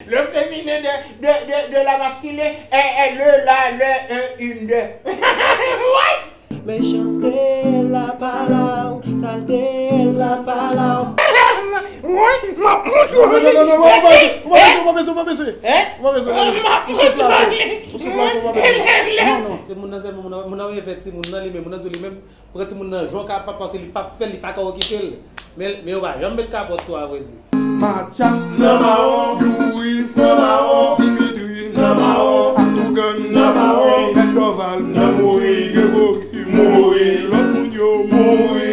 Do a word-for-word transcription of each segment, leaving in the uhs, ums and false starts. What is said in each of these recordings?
Le féminin de, de, de, de la masculin est, est le, la, le, un, une, deux. What? Mechanste la pa la w, salte la pa la w. Wi, m ap montre w li. Non, non, non, non, ou pa bezwen, ou pa bezwen, ou pa bezwen, ou pa bezwen. Hein? Ou pa bezwen, ou pa bezwen. Ou sou plato. Ou sou plato, ou pa bezwen. Non, non. Se moun nan sèlman, moun nan, moun nan vle fè timoun nan li menm, moun nan di li menm, pran timoun nan jan w kapab, paske li p ap fè l, li pa ka okipe l. Men, men yo pa janm met kapòt sou, avrèdi. Matyas nan mawon, Youri nan mawon, Dimitri nan mawon, Artougan nan mouri, Mèt Dòval nan mouri, Gregory mouri, lòt moun yo mouri.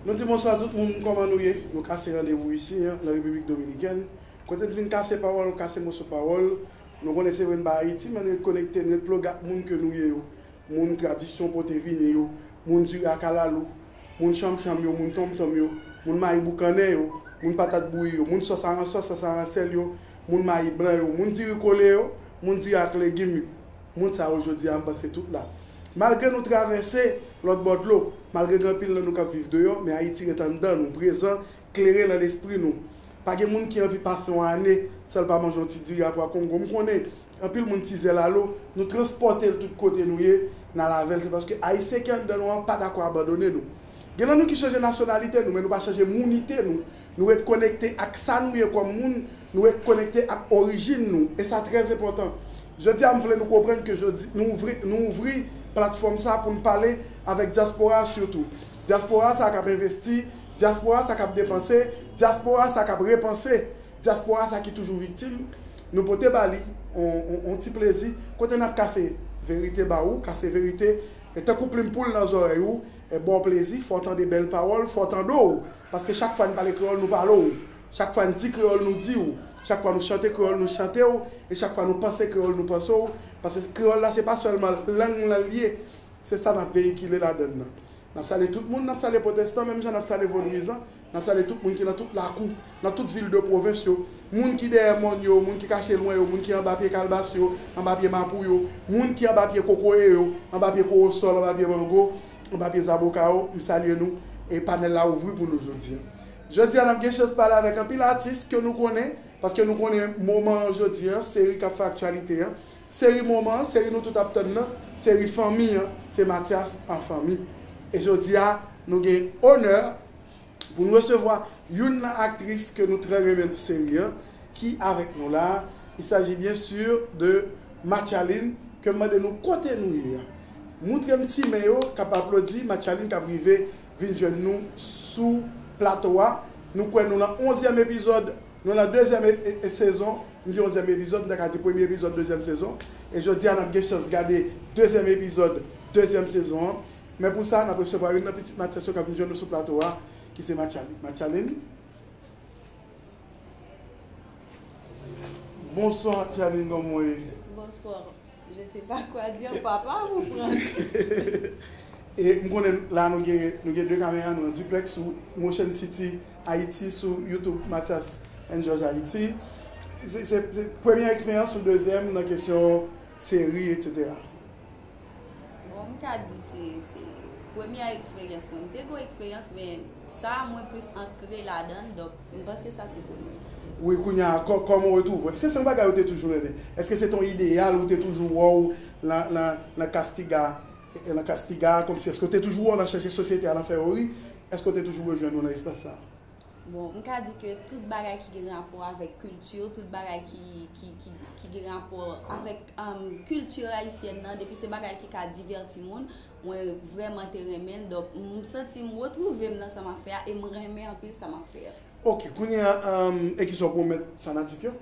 Nou di bonswa tout moun, kòman nou ye? Nou kase randevou isi, an, nan Repiblik Dominikèn. Kote n vin kase pawòl, kase moso pawòl. Nou konnen se vre n pa Ayiti, men n ret konekte, n ret ploge ak moun ke nou ye yo. Moun tradisyon pote vini yo, moun diri a kalalou, moun chanmchanm yo, moun tonmtonm yo, moun mayi boukannen yo, moun patat bouyi yo, moun sòs aransòs, sòs aransèl yo, moun mayi blan yo, moun diri kole yo, moun diri ak legim yo. Moun sa yo jodi a, m panse tout la. Malgre nou travèse lòt bò dlo, malgre gen anpil nan nou k ap viv deyò, men Ayiti ret anndan nou, prezan, klere nan lespri nou. Pa gen moun ki anvi pase yon ane san l pa manje yon ti diri a pwa kongo. M konnen anpil moun ti zèl alo, nou transpòte l tout kote nou ye, n al avè l. Se paske Ayisyen ki anndan nou an pa dakò abandone nou. Gen nan nou ki chanje nasyonalite nou, men nou pa chanje mounite nou. Nou ret konekte ak sa nou ye kòm moun, nou ret konekte ak orijin nou. E sa trè enpòtan. Jodi a, m vle nou konprann ke jodi, nou ouvri, nou ouvri platfòm sa pou n pale avèk dyaspora a sitou. Dyaspora sa k ap envesti, dyaspora sa k ap depanse, dyaspora sa k ap repanse, dyaspora sa ki toujou viktim. Nou pote ba li on, on, on ti plezi kote n ap kase verite ba ou, kase verite, e tankou plim poul nan zòrèy ou, e ba w plezi, fè w tande bèl pawòl, fè w tande w. Paske chak fwa n pale kreyòl, nou pale w. Chak fwa n di kreyòl, nou di w. Chak fwa nou chante kreyòl, nou chante w. E chak fwa nou panse kreyòl, nou panse w. Paske kreyòl la, se pa sèlman lang lan l ye. Se sa n ap veyikile ladann nan. N ap salye tout moun, n ap salye pwotestan, menm jan n ap salye vodouyizan, n ap salye tout moun ki nan tout lakou, nan tout vil de pwovens yo, moun ki dèyè mòn yo, moun ki kache lwen yo, moun ki anba pye kalbas yo, anba pye mapou yo, moun ki anba pye kokoye yo, anba pye kowosòl, anba pye mango, anba pye zaboka yo, m salye nou, e panèl la ouvri pou nou jodi a. Jodi a, n ap gen chans pale avèk anpil atis ke nou konnen, paske nou konnen moman an jodi a, seri k ap fè aktyalite an, seri moman an, seri nou tout ap tann nan, seri fanmi an, se Mathias en famille. E jodi a, nou gen onè pou n resevwa youn nan aktris ke nou trè renmen nan seri an, ki avèk nou la. Il s'agit bien sûr de Matchaline, ke m mande nou kote nou ye a. Moutre m ti men yo k ap aplodi Matchaline k ap rive vin jwenn nou sou plato a. Nou kwè nou nan onzyèm epizòd, nou nan dezyèm e, e, e sezon. M di onzyèm epizòd, m ta ka di premye epizòd dezyèm sezon. E jodi a, n ap gen chans gade dezyèm epizòd dezyèm sezon an. Men pou sa, n ap resevwa youn nan pitit Mathias yo k ap vin jwenn nou sou plato a, ki se Matchaline. Matchaline? Bonswa, Matchaline, kòman w ye? Bonsoir. Je sais pas quoi dire, papa ou Franck? E m konnen la nou gen, nou gen de kamera, nou an duplex sou Motion City Haiti, sou YouTube Mathias and George Haiti. Se, se, se premyè eksperyans ou dezyèm nan kesyon seri, etsetera? Bon, m ka di se, se premyè eksperyans mwen. M te gon eksperyans, men sa a mwen plis antre ladan l, donk m panse sa se premyè eksperyans. Wi, kounye a, kò-, kòman w retwouve w? Èske se yon bagay ou te toujou renmen? Èske se te yon ideyal ou te toujou wè w nan, nan, nan kastiga, nan kastiga, kòmsi, èske w te toujou wè w nan chèche sosyete a, nan fè yo ri? Èske w te toujou rejwenn ou nan espas sa a? Bon, m ka di ke tout bagay ki gen rapò avèk kilti, tout bagay ki, ki, ki, ki gen rapò avèk, um, kilti ayisyèn nan, depi se bagay ki ka divèti moun, mwen vrèman te renmen l. Donk, m santi m retwouve m nan sa m ap fè a e m renmen anpil sa m ap fè a. Ok, kounye a, um, e kisa w pwomèt fanatik yo?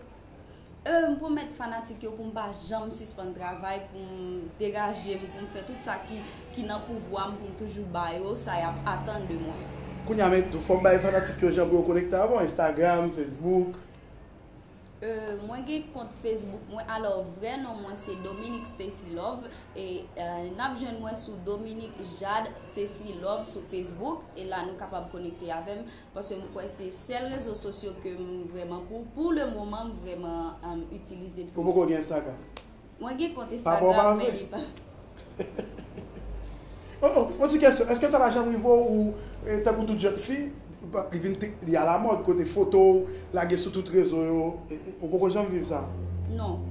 E, m pwomèt fanatik yo pou m pa janm sispann travay, pou m degaje m, pou m fè tout sa ki, ki nan pouvwa m, pou m toujou ba yo sa y ap atann de mwen. Kounye a, men tou, fò w bay fanatik yo jan pou yo konekte avè w, Instagram, Facebook. E, mwen gen kont Facebook mwen, alò, vrè non mwen se Dominique Stacy Love, e, e, n ap jwenn mwen sou Dominique Jade Stacy Love sou Facebook, e la nou kapab konekte avè m. Paske m kwè se sèl rezo sosyo ke m vrèman, pou, pou le moman, m vrèman, um, itilize plis. Ou poko gen Instagram? Mwen gen kont Instagram, men li pa. Oh, oh, yon ti kesyon, èske sa pa janm rive w, ou, eh, tankou tout jèn fi, li vin te- li alamòd, kote foto w lage sou tout rezo yo, eh, eh, ou poko janm viv sa? Non.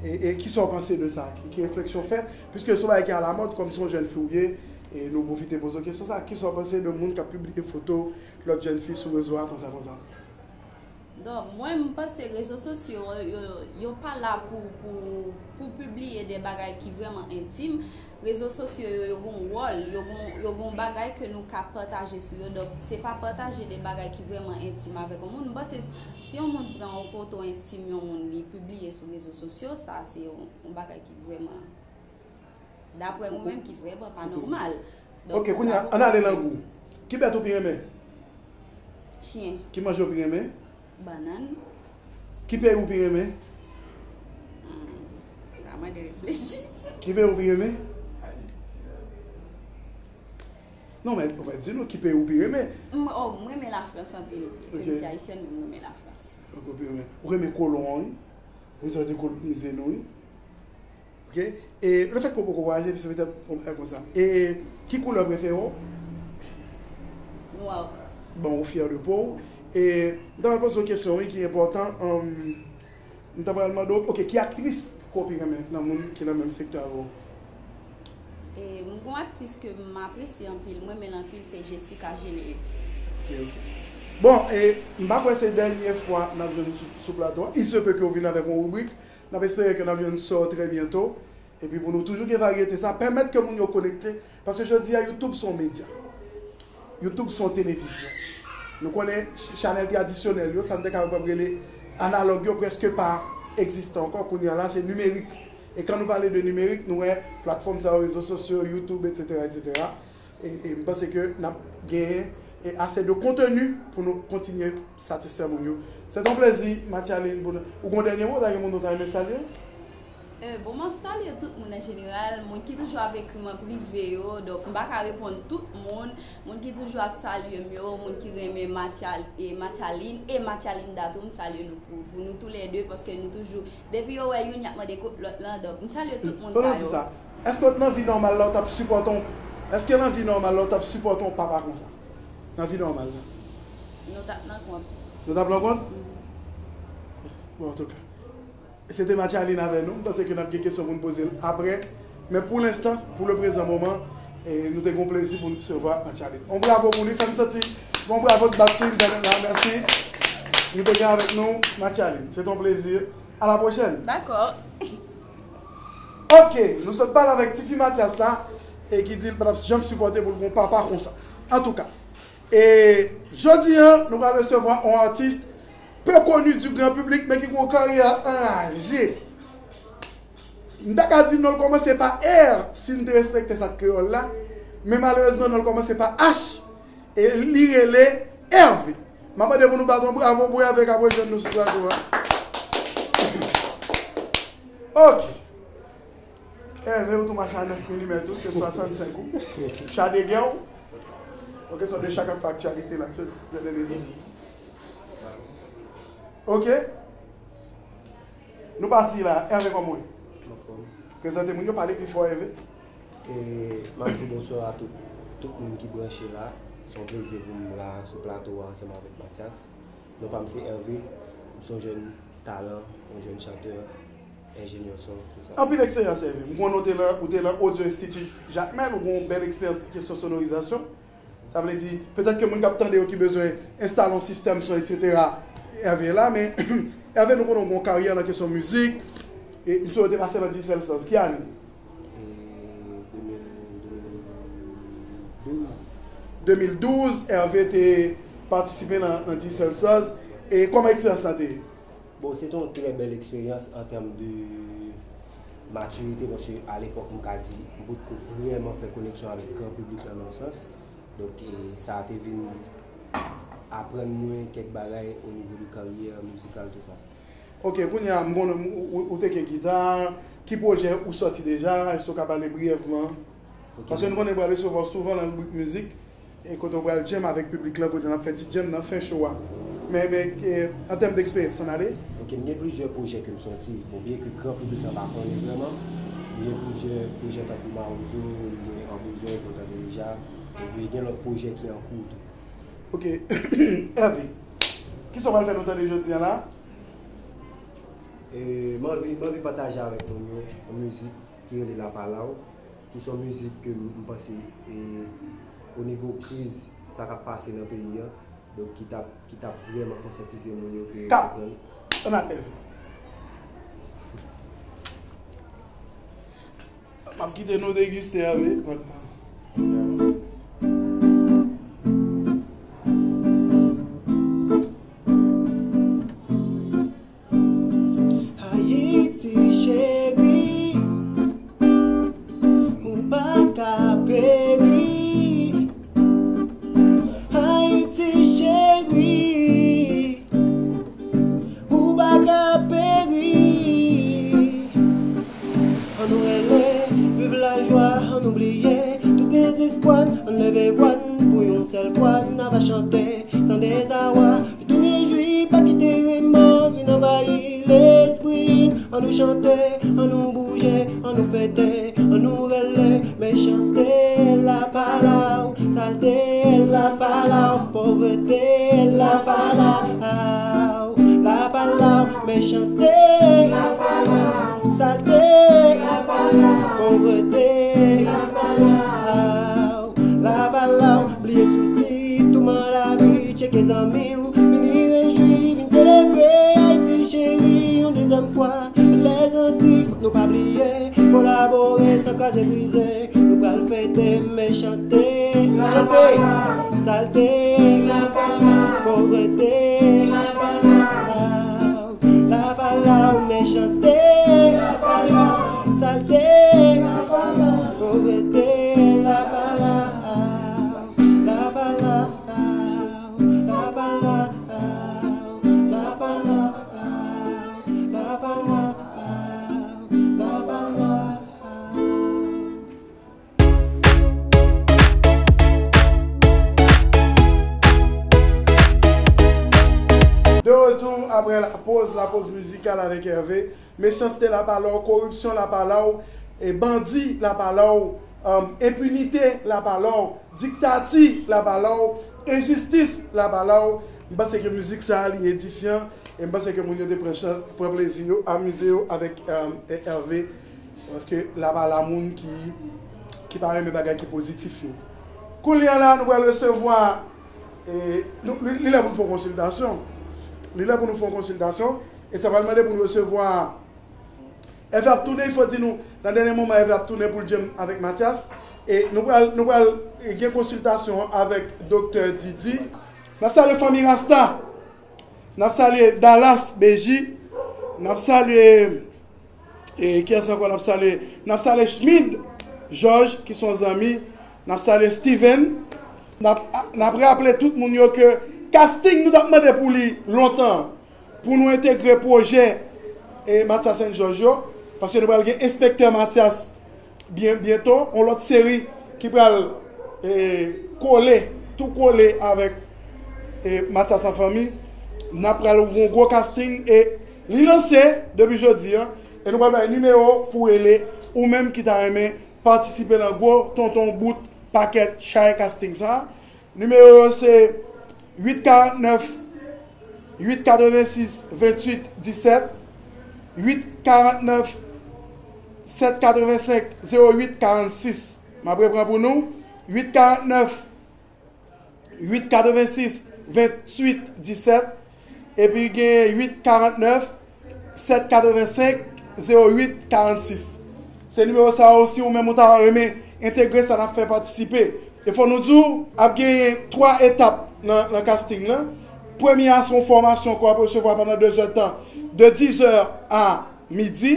E, e kisa w panse de sa? Ki, ki refleksyon w fè? Piske se yon bagay ki alamòd, kòm se yon jèn fi w ye, e nou pwofite poze w kesyon sa. Kisa w panse de moun k ap pibliye foto lòt jèn fi sou rezo a konsa konsa? Donk, mwen, m panse rezo sosyo yo, yo, yo pa la pou, pou, pou pibliye de bagay ki vrèman entim. Rezo sosyo yo, yo gen yon wòl, yo gen, yo gen yon bagay ke nou ka pataje sou yo. Donk, se pa pataje de bagay ki vrèman entim avèk yon moun. M panse si, si yon moun pran yon foto entim yon moun, li pibliye sou rezo sosyo, sa se yon, yon bagay ki vrèman, daprè mwen menm, ki vrèman pa nòmal. Donk, ok, kounye a, ann ale nan gou. Ki bèt ou pi renmen? Chen. Ki manje ou pi renmen? Bannann. Ki peyi ou pi renmen? Hmm, sa mande reflechi. Ki peyi ou pi renmen? Non, men, men di nou ki peyi ou pi renmen. M, oh, mwen renmen Lafrans anpil. Ok. Femi se ayisyèn, men mwen renmen Lafrans. Ok, ou pi renmen. Ou renmen kolon an, wi. Wi, sa te kolonize nou, wi. Ok? E lefètke w poko vwayaje, se petèt yon bagay konsa. E ki koulè prefere w? Nwa. Bon, ou fyè de po w. E m ta pral poze w kesyon, wi, ki enpòtan. Anm, m ta pral mande w, ok, ki aktris ke w pi renmen nan moun ki nan menm sektè avè w? E m gon aktris ke m apresye anpil, mwen renmen l anpil, se Jessica Généus. Ok, ok. Bon, e m pa kwè se dènye fwa n ap jwenn ou sou, sou plato a. Il se peut que w vin avèk yon ribrik. N ap espere ke n ap jwenn sa w trè byento. Epi pou nou toujou gen varyete sa, pèmèt ke moun yo konekte. Paske jodi a, YouTube se yon medya. YouTube se yon televizyon. Nou konnen ch-, chanèl tradisyonèl yo, sa n te kapab rele analòg yo, prèske pa egziste ankò. Kounye a la, se nimerik. E kan nou pale de nimerik, nou wè platfòm sa yo, rezo sosyo, YouTube, etsetera, etsetera. E, e m panse ke n ap genyen, e, ase de konteni pou nou kontinye satisfè moun yo. Se te yon plezi, Matchaline, pou nou. Ou gen yon dènye mo, ta gen moun nou ta renmen salye? E, bon, m ap salye tout moun an jeneral, moun ki toujou ap ekri m an prive yo, donk m pa ka reponn tout moun, moun ki toujou ap salye m yo, moun ki renmen Matchal-, e, Matchaline e Matchalinda tou, m salye nou pou, pou nou toulède, paske nou toujou Depi yo wè youn, y ap mande kot lòt lan. Donk, m salye tout moun sa yo. Pandan w di sa, èske nan vi nòmal la, w t ap sipòte yon, èske nan vi nòmal la, w t ap sipòte yon papa konsa? Nan vi nòmal la. Nou t ap nan kont. Nou t ap nan kont? Mhm. Bon, antouka. Se te Matchaline avè nou. M panse ke n ap gen kesyon pou n poze l apre. Men pou lenstan, pou le prezan moman, e, nou te gen plezi pou n resevwa Matchaline. On bravo pou li. Fè m santi yon bravo k bat sou entènèt la. Mèsi. Nou te gen avèk nou Matchaline. Se te yon plezi. À la prochaine. Dakò. Ok, nou sot pale avèk tifi Matyas la e ki di l pa t ap janm sipòte pou l gen yon papa konsa. Antouka, e jodi a, nou pral resevwa yon atis peu connu du grand public, men ki gen yon karyè anraje. M ta ka di non l kòmanse pa R si n te respekte sa k kreyòl la, men malerezman non l kòmanse pa H e li rele Hervé. M ap mande pou nou bat yon bravo pou Hervé k ap rejwenn nou sou plato a. Ok. Hervé, ou tou mache a nèf milimèt ou, se swasannsenk ou. Cha de gè w. Ok, se de cha k ap fè aktyalite la, se, se de lide. Ok. Nou pati la. Hervé, kòman w ye? Anfòm. Prezante moun yo, pale pi fò, Hervé. E, m ap di bonswa a tout, tout moun ki branche la. Se yon plezi pou m la sou plato a ansanm avèk Matyas. Non pa m se Hervé, m se yon jèn talan, yon jèn chantè, enjenyè son, tout sa. Anpil eksperyans, Hervé. M konnen w te nan, ou te nan Audio Institute Jakmèl, ou gen yon bèl eksperyans nan kesyon sonorizasyon. Sa vle di, petèt ke moun k ap tande yo ki bezwen enstale yon sistèm son, etsetera, Hervé la, men Hervé, nou konnen w gen yon karyè nan kesyon mizik, e m swe w te pase nan Digicel Stars. Ki ane? E, de mil, de mil douz. De mil douz, Hervé te patisipe nan, nan Digicel Stars. E kòman eksperyans lan te ye? Bon, se te yon trè bèl eksperyans an tèm de matirite, paske alepòk, m ka di, m potko vrèman fè koneksyon avèk gran piblik lan nan yon sans. Donk, e, sa te vin aprann mwen kèk bagay o nivo de karyè mizikal, tou sa. Ok, kounye a, m konnen ou, ou, ou teke gita, ki pwojè ou sòti deja, èske w ka pale briyèvman? Ok. Paske nou konnen pral resevwa w souvan nan ribrik mizik, e kote w pral jam avèk piblik lan, kote n ap fè ti jam nan fen show a. Men, men, e, an tèm de eksperyans, ann ale. Ok, m gen plizyè pwojè ke m sòti, bon, byenke gran piblik lan pa konnen vrèman, Gen plizyè pwojè tankou Mawozo, gen Anbezwen ke w tande deja, epi gen lòt pwojè ki an kou tou. Ok. Hervé, kisa w pral fè nou tande jodi a la? E, m anvi, m anvi pataje avèk moun yo yon mizik ki rele Lapalaw, ki se yon mizik ke m, m panse, e, o nivo kriz, sa k ap pase nan peyi a, donk ki t ap, ki t ap vrèman konsyantize moun yo ke yo K ap konprann. Ann ale. M ap kite nou degiste avèk pandan. Ayiti cheri, ou pa ka peri. Ayiti cheri, ou pa ka peri. Ann nou rele, viv lajwa, ann nou bliye tout dezespwa n, ann leve vwa n pou yon sèl fwa n ava chante san dezawa. Tou rejwi, pa kite remò vin anvayi lespri n. Ann nou chante, ann nou bouje, ann nou fete, ann nou rele. Mechanste Lapalaw, salte Lapalaw, povrete Lapalaw, Lapalaw, mechanste Lapalaw, salte Lapalaw, povrete Lapalaw, Lapalaw, bliye sousi, touman lavi, tcheke zanmi w, vini rejwi, vin selebre Ayiti cheri yon dezyèm fwa. Lèzanti, fòk nou pa bliye, kolabore san kraze brize. Nou pral fete mechanste, chante, salte, povrete, Lapalaw, mechanste, salte, povrete, Lapalaw, Lapalaw, Lapalaw, Lapalaw, Lapalaw, Lapalaw. De retour après la pause, la pause musicale avec Hervé. Mechanste Lapalaw, koripsyon Lapalaw, e bandi Lapalaw, um, enpinite Lapalaw, diktati Lapalaw, enjistis Lapalaw. M panse ke mizik sa a li edifyan, e m panse ke moun yo te pran chans, pran plezi yo, amize yo avèk, um, e Hervé. Paske Lapalaw moun ki, ki pa renmen bagay ki pozitif yo. Kounye a la, nou pral resevwa, e, nou, li, li lè pou nou fè yon konsiltasyon. Li lè pou nou fè yon konsiltasyon. E sa pral mande pou nou resevwa Hervé ap tounen, fò di nou, nan dènye moman, Hervé ap tounen pou l djèm avèk Mathias. E nou pral, nou pral, e, gen konsiltasyon avèk Doktè Didi. N ap salye fanmi Rasta. N ap salye Dallas Beji. N ap salye, e, kiyès ankò n ap salye? N ap salye Schmid George, ki se yon zanmi. N ap salye Steven. N ap, n ap raple tout moun yo ke casting nou t ap mande pou li lontan, pou nou entegre pwojè, e, Mathias Saint Georges yo, paske nou pral gen Enspektè Mathias byen, byento, yon lòt seri ki pral, e, kole, tou kole avèk, e, Mathias an fanmi. N ap pral ouvri yon gwo casting e li lanse depi jodi a. E nou pral bay nimewo pou rele ou menm ki ta renmen patisipe nan gwo tonton bout pakèt chay casting sa. Nimewo yo se uit karant nèf, uit katrevensis, venntuit disèt, uit karant nèf, sèt katrevensenk, zewo uit karannsis. M ap repran pou nou, uit karant nèf, uit katrevensis, venntuit disèt, epi gen uit karant nèf, sèt katrevensenk, zewo uit karannsis. Se nimewo sa yo, si ou menm ou ta renmen entegre sa n ap fè, patisipe. E fò nou di w, ap genyen twa etap nan, nan casting lan. Premye a se yon fòmasyon ke w ap resevwa pandan de zè tan, de diz è a midi.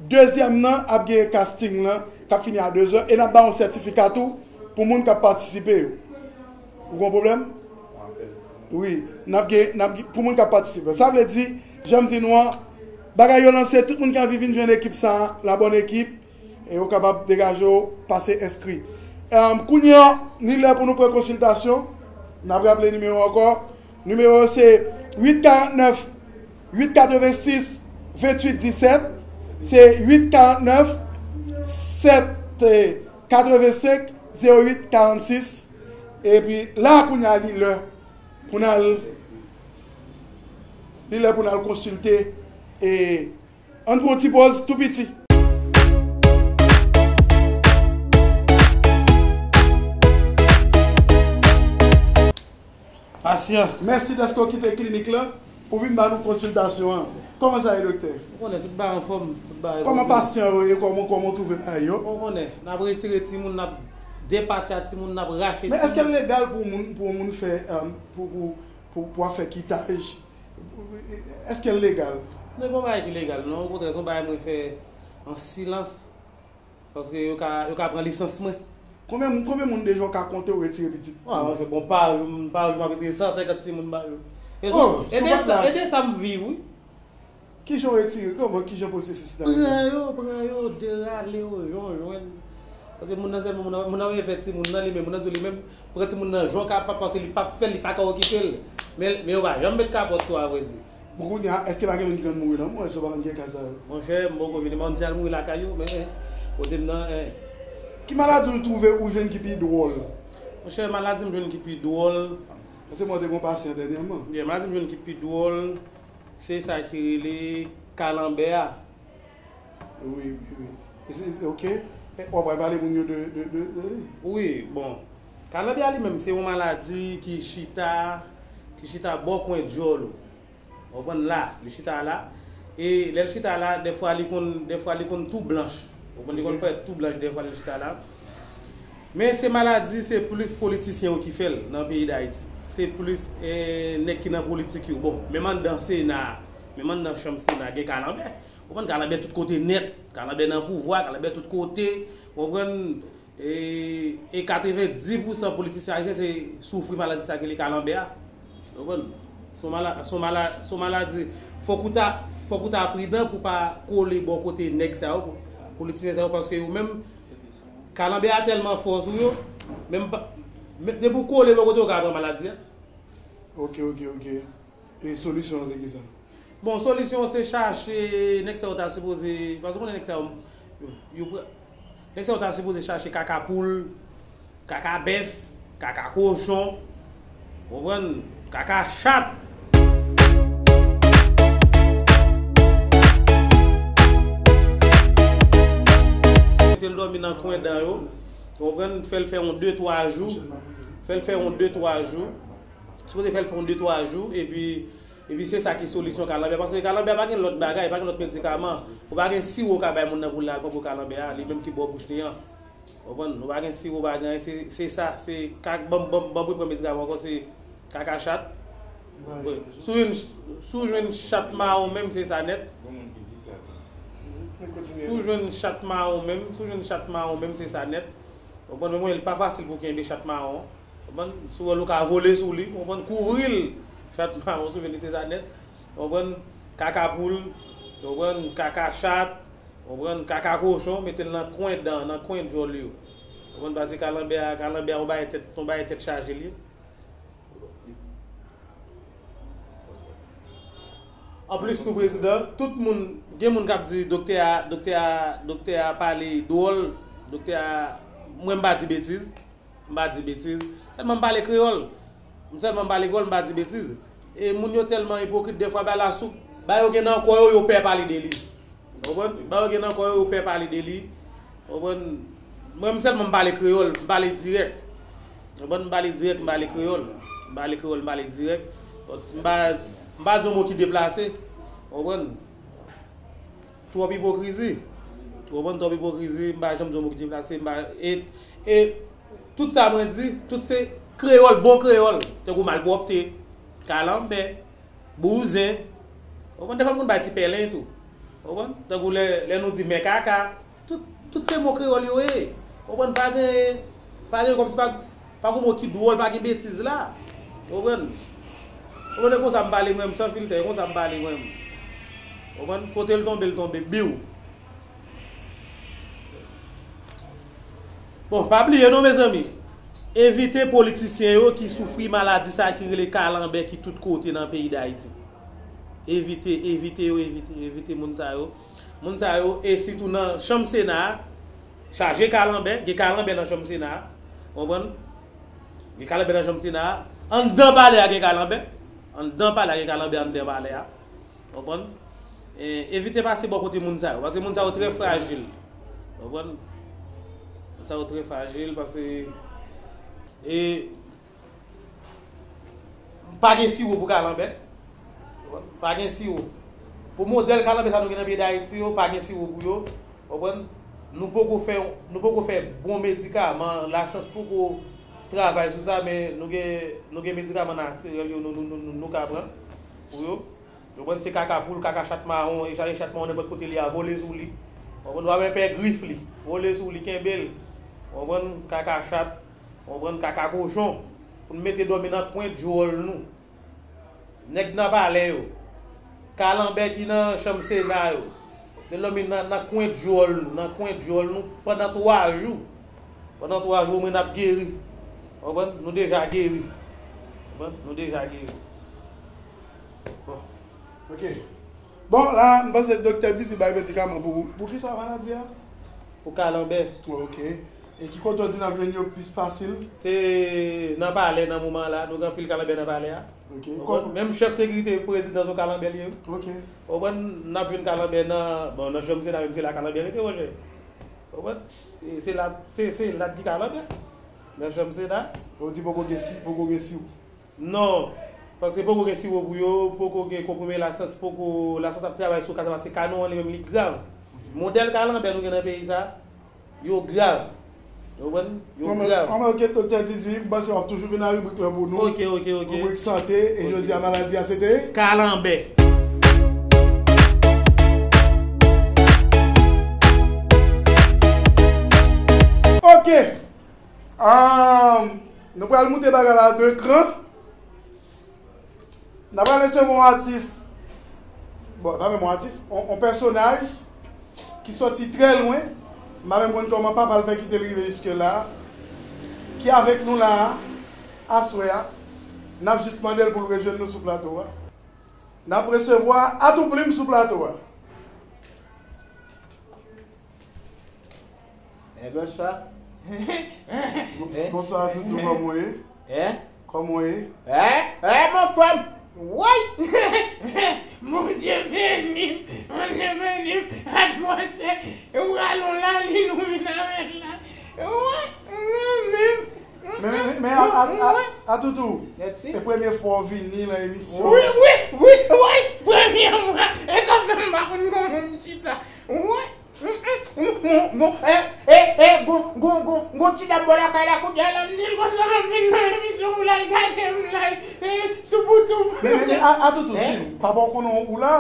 Dezyèm nan ap gen casting lan, k ap fini a de zè, e n ap ba w yon sètifika tou pou moun k ap patisipe yo. Ou gen yon pwoblèm? Wi, n ap gen, n ap gen, pou moun k ap patisipe. Sa vle di, jan m di nou an, bagay yo lanse, tout moun ki anvi vin jwenn ekip sa a, la bonne équipe, e ou kapab degaje w, pase enskri. Em, kounye a, li lè pou nou pran konsiltasyon. N ap raple nimewo ankò. Nimewo yo se uit karant nèf, uit katrevensis, venntuit disèt. Se uit karant nèf, sèt, eh, katrevensenk, zewo uit, karannsis. Epi la, kounye a, li lè pou n al, li lè pou n al konsilte. E ann pran yon ti pòz tou piti. Pasyan. Mèsi dèske w kite klinik lan pou vin ban nou konsiltasyon an. Kòman sa ye, doktè? Ou konnen, tout bagay anfòm, tout bagay pozib. Kòman pasyan yo ye? Kòman, kòman w twouve bagay yo? Ou konnen, n ap retire timoun, n ap depatcha timoun, n ap rache timoun. Men èske l legal pou moun, pou yon moun fè, um, pou, pou, pou, pou ap fè kitaj? Èske l legal? Non, e pa yon bagay ki legal, non. Okontrè, se yon bagay mwen fè an silans. Paske yo ka, yo ka pran lisans mwen. Konbyen moun, konbyen moun deja w ka konte w retire pitit? Wa, monchè, bon, pa jou, pa jou, m ap retire san senkant timoun pa jou. E de sa, e de sa m viv, wi. Kijan w retire? Kòman, kijan pwosesis la ye? Pran yo, pran yo, derale yo, jan w jwenn. Paske moun nan sèlman, moun nan, moun nan vle fè timoun nan li menm, moun nan di li menm, pran timoun nan jan w kapab, paske li p ap fè l, li pa ka okipe l. Men, men yo pa janm met kapòt tou, avrèdi. Bon, kounye a, èske pa gen moun ki konn mouri nan mòn, èske w pa konn gen ka sa yo? Monchè, m poko vini, m di al mouri lakay yo, men, eh, kote m nan, eh. Ki maladi w twouve ou jwenn ki pi dwòl? Monchè, maladi m jwenn ki pi dwòl. Paske mwen te gen yon pasyan dènyèman. Yeah, maladi m jwenn ki pi dwòl, se sa ki rele kalanbè a. Wi, wi, wi. E se, se, ok. E w ap pale moun yo de, de, de, de li? Wi, bon. Kalanbè a li menm, se yon maladi ki chita, ki chita bò kwen djòl ou. Ou konprann la, li chita la. E lè l chita la, dèfwa li konn, dèfwa li konn tou blanch. Ou konprann, li konn parèt tou blanch dèfwa lè l chita la. Men se maladi, se plis politisyen yo ki fè l nan peyi Dayiti. Se plis, eh, nèg ki nan politik yo. Bon, menm anndan Sena, menm anndan chanm Sena, gen kalanbè. Ou konprann, kalanbè tout kote nèt. Kalanbè nan pouvwa, kalanbè tout kote. Ou konprann? E, e katrevenndis pousan politisyen ayisyen se soufri maladi sa ki rele kalanbè a. Ou konprann? Se yon mala-, se yon mala-, se yon maladi. Fòk ou ta, fòk ou ta pridan pou pa kole bò kote nèg sa yo, politisyen sa yo, paske yo menm, kalanbè a tèlman fò sou yo, menm pa, menm depi w kole bò kote yo ka pran maladi a. Ok, ok, ok. E solisyon an se kisa? Bon, solisyon an se chache, nèg sa yo ta sipoze, paske w konnen nèg sa yo, yo, yo pran, nèg sa yo ta sipoze chache kaka poul, kaka bèf, kaka kochon, ou konprann? Kaka chat. Mete l dòmi nan kwen dan yo, ou konprann? Fè l fè yon de twa jou, fè l fè yon de twa jou. Sipoze fè l fè yon de twa jou, epi, epi se sa ki solisyon kalanbè. Paske kalanbè pa gen lòt bagay, pa gen lòt medikaman. Ou pa gen siwo w ka bay moun nan pou l al pran pou kalanbè a, li menm ki bò bouch li an. Ou konprann? Ou pa gen siwo, pa gen anyen, se, se sa, se ka-, ban m, ban m, ban m reprann medikaman ankò, se kaka chat. Wi. Si w jwenn, si w jwenn chat mawon menm, se sa nèt. Si w jwenn chat mawon menm, si w jwenn chat mawon menm, se sa nèt. Ou konprann? Men mwen, li pa fasil pou kenbe chat mawon. Konprann? Si w wè l, ou ka vole sou li, konprann? Kouvri l. Chat mawon, si w jwenn li, se sa nèt. Konprann? Kaka poul, konprann? Kaka chat, konprann? Kaka kochon, mete l nan kwen dan, nan kwen djòl yo. Konprann? Paske kalanbè a, kalanbè a, yon bagay tèt, yon bagay tèt chaje l ye. Anplis tou, prezidan, tout moun, gen moun k ap di doktè a, doktè a, doktè a pale dwòl, doktè a, mwen m pa di betiz, m pa di betiz, sèlman m pale kreyòl, m sèlman m pale kreyòl, m pa di betiz. E moun yo tèlman ipokrit, dèfwa bay la sou, bay yo gen nan kò yo, yo pè pale de li. Ou konprann? Ba yo gen nan kò yo, yo pè pale de li. Ou konprann? Mwen, m sèlman m pale kreyòl, m pale dirèk. Ou konprann? M pale dirèk, m pale kreyòl. M pale kreyòl, m pale dirèk. M pa, m pa di yon mo ki deplase. Ou konprann? Twòp ipokrizi. Ou konprann? Twòp ipokrizi, m pa janm di yon mo ki deplase. M pa, e, e tout sa mwen di, tout se kreyòl, bon kreyòl. Tankou malpwòpte, kalanbè, bouzen. Ou konprann? Dèfwa moun bay ti pèlen tou. Ou konprann? Tankou lè, lè nou di men kaka, tout, tout se mo kreyòl yo ye. Ou konprann? Pa gen, pa gen kòmsi pa, pa gen mo ki dwòl, pa gen betiz la. Ou konprann? Ou konprann? E konsa m pale mwen, m san filtè, e konsa m pale mwen. Ou konprann? Kote l tonbe, l tonbe, biw. Bon, pa bliye non, mezanmi. Evite politisyen yo ki soufri maladi sa ki rele kalanbè ki tout kote nan peyi Dayiti. Evite, evite yo, evite, evite moun sa yo. Moun sa yo, e sitou nan chanm Sena a, Chaje kalanbè, gen kalanbè nan chanm Sena a. Ou konprann? Gen kalanbè nan chanm Sena a. Anndan palè a gen kalanbè. Anndan palè a gen kalanbè anndan palè a. Ou konprann? E, evite pase bò kote moun sa yo. Paske moun sa yo trè frajil. Ou konprann? Moun sa yo trè frajil paske e, pa gen siwo pou kalanbè. Pa gen siwo. Pou modèl kalanbè sa nou gen nan peyi Dayiti yo, pa gen siwo pou yo. Ou konprann? Nou poko fè, nou poko fè bon medikaman, lasyans poko travay sou sa, men nou gen, nou gen medikaman natirèl yo nou, nou, nou, nou, nou ka pran pou yo. Ou konprann? Se kaka poul, kaka chat mawon, e chaje chat mawon nenpòt kote li a, vole sou li. Ou konprann? W ap wè pè grif li, vole sou li, kenbe l. Ou konprann? Kaka chat, ou konprann? Kaka kochon, pou n mete dòmi nan kwen djòl nou. Nèg nan palè yo, kalanbè ki nan chanm Sena yo, te dòmi nan, nan kwen djòl nou, nan kwen djòl nou, pandan twa jou. Pandan twa jou, omwen n ap geri. Ou konprann? Nou deja geri. Ou konprann? Nou deja geri. Bon. Ok. Bon, la, m panse Doktè Didi bay medikaman pou, pou ki sa maladi a? Pou kalanbè. Ok. E ki kote w di n ap jwenn yo plis fasil? Se nan palè, nan moman la, nou gen anpil kalanbè nan palè a. Ok. Ou konprann? Menm chèf sekirite prezidan se yon kalanbè li ye, wi. Ok. Ou konprann? N ap jwenn kalanbè nan, bon, nan chanm Sena menm se la kalanbè rete, monchè. Ou konprann? Se, se la, se, se la ki kalanbè. Nan chanm Sena. Ou di poko gen si, poko gen siwo. Non, paske poko gen siwo pou yo, poko gen konprime lasyans, poko, lasyans ap travay sou ka sa, paske ka nou an li menm li grav. Modèl kalanbè nou gen nan peyi sa, yo grav. Ou konprann? Yo grav. Anben, ok, Doktè Didi, m panse w ap toujou vin nan ribrik lan pou nou. Ok, ok, ok. Ribrik sante, e jodi a maladi a se te? Kalanbè. Ok. Ahn, nou pral moute bagay la de kran. N ap pral resevwa yon atis, bon, pa menm yon atis, yon, yon pèsonaj ki sòti trè lwen, m pa menm konn kòman papa l fè kite l rive jiske la, ki avèk nou la a, aswè a. N ap jis mande l pou l rejwenn nou sou plato a. N ap resevwa Atou Plim sou plato a. Eh, bonswa. Bonswa, Doudou, kòman w ye? Hein? Kòman w ye? Hein? Hein, mon frè m? Woy! Bondye beni m, Bondye beni m, atmosfè, ou rale yon lalin, ou vin avè l la. Woy, mwen menm. Men, men, men, a, a, a, Atoutoo, e premye fwa w vini nan emisyon? Wi, wi, wi, wi, premye fwa. E sa fè m pa konn kòman m chita. Wi. Bon, bon, bon, e, e, e, gon, gon, gon, gon ti dam bò lakay la kounye a la, m di l konsa m ap vin nan emisyon pou l al gade m la, e, sou Boutoub. Men, men, men, a, Atoutoo, di m, papa w konnen w la?